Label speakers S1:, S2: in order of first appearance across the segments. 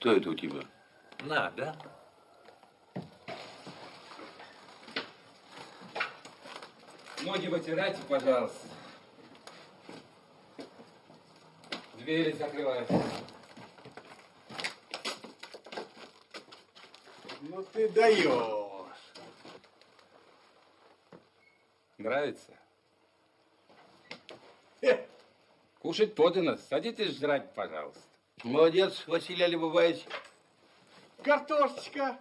S1: Что это у тебя?
S2: Надо. Ноги вытирайте, пожалуйста. Двери закрывайте.
S3: Ну ты даешь.
S2: Нравится? Кушать подано. Садитесь жрать, пожалуйста.
S1: Молодец, Василий Алибабаевич.
S3: Картошечка.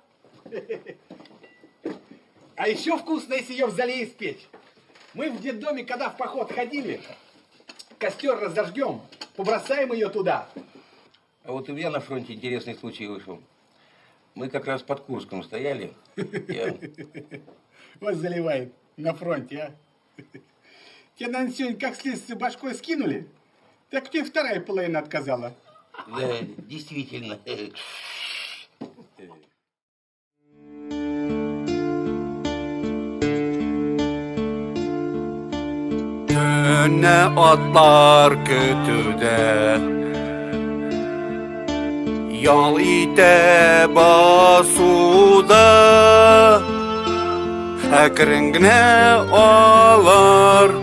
S3: А еще вкусно, если ее в зале испечь. Мы в детдоме, когда в поход ходили, костер разожгем, побросаем ее туда.
S1: А вот у меня на фронте интересный случай вышел. Мы как раз под Курском стояли. Я...
S3: Вот заливает на фронте, а. Тебе, наверное, сегодня как следствие башкой скинули, так тебе вторая половина отказала.
S1: Да, действительно.
S4: Төнне атлар көтүдә, ял итә басуда. Әкрен генә алар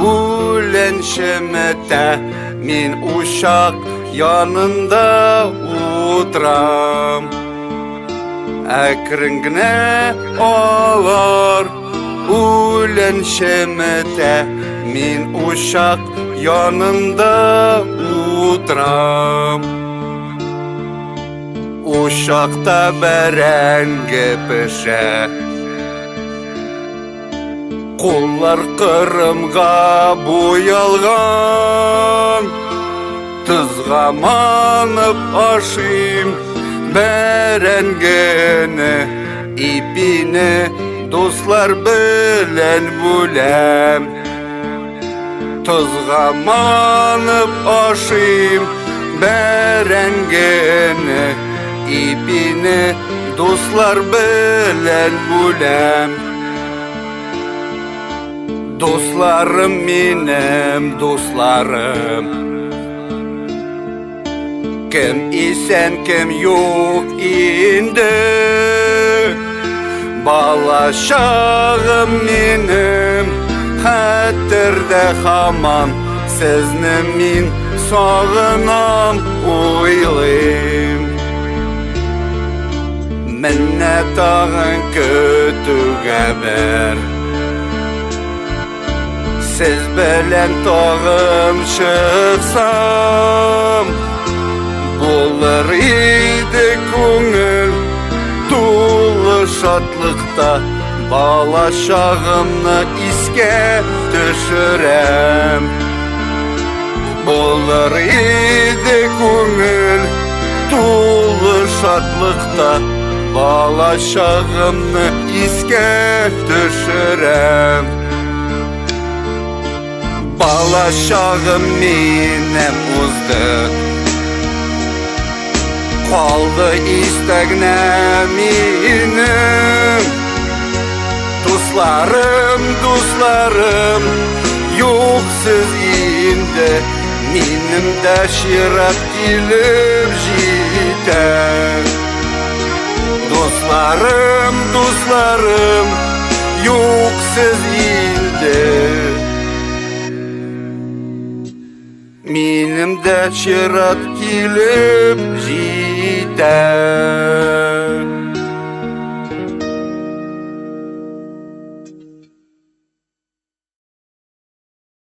S4: үлән чеметә, мин учак янында утырам. Әкрен генә алар үлән чеметә, мин учак янында утырам. Учакта бәрәңге пешә, куллар кырымга буялган. Тозга манып ашыйм бәрәңгене, ипине дуслар белән бүләм. Тозга манып ашыйм бәрәңгене, ипине дуслар белән бүләм. Дусларым минем, дусларым, кем исән, кем юк инде. Бала чагым минем хәтердә һаман, сезне мин сагынам, уйлыйм. Менә тагын көтүгә бер, сез белән тагын чыксам, булыр иде күңел тулы шатлыкта, бала чагымны искә төшерәм. Булыр иде күңел тулы шатлыкта, бала чагымны искә төшерәм. Бала чагым минем узды, калды истә генә минем. Дусларым, дусларым, юк сез инде, минем дә чират килеп җитә. Дусларым, дусларым, юк сез инде, минем дә чират килеп җитә.